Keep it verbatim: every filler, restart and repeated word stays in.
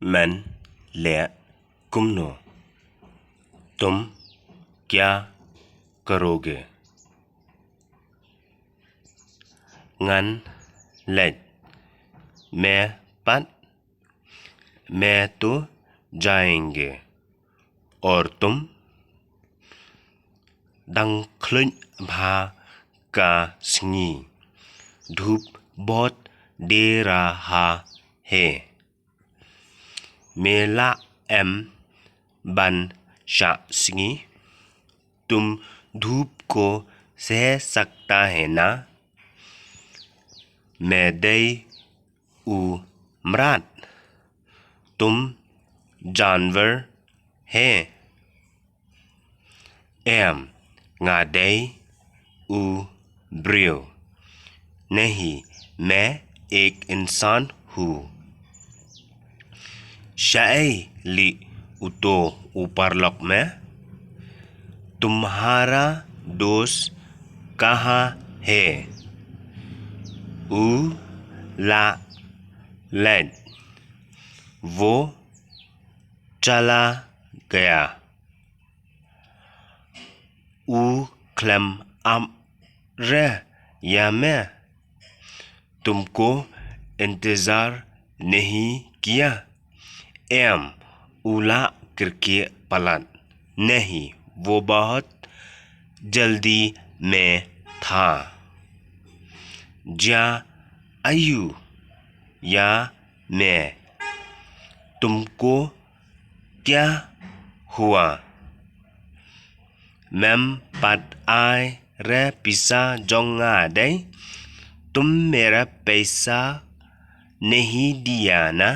Men leh kumno? तुम क्या करोगे? Ngan leit. मैं pat. मैं तो जाएंगे। और तुम? Dang khluit bha ka sngi. धूप बहुत दे रहा है। Me lah em ban shah sngi? तुम धूप को सह सकता है ना? मैं dei u mrad। तुम जानवर है। Em, nga dei u briew. नहीं, मैं एक इंसान हूँ। Shaei lieh uto u paralok me? तुम्हारा दोस्त कहाँ है? U la leit। वो चला गया। U khlem ap re ïa me? तुमको इंतजार नहीं किया। Em, u la kyrkieh palat। नहीं, वो बहुत जल्दी में था। Jia aiu ïa me? तुमको क्या हुआ? Mem pat ai re pisa jong nga dei? तुम मेरा पैसा नहीं दिया ना?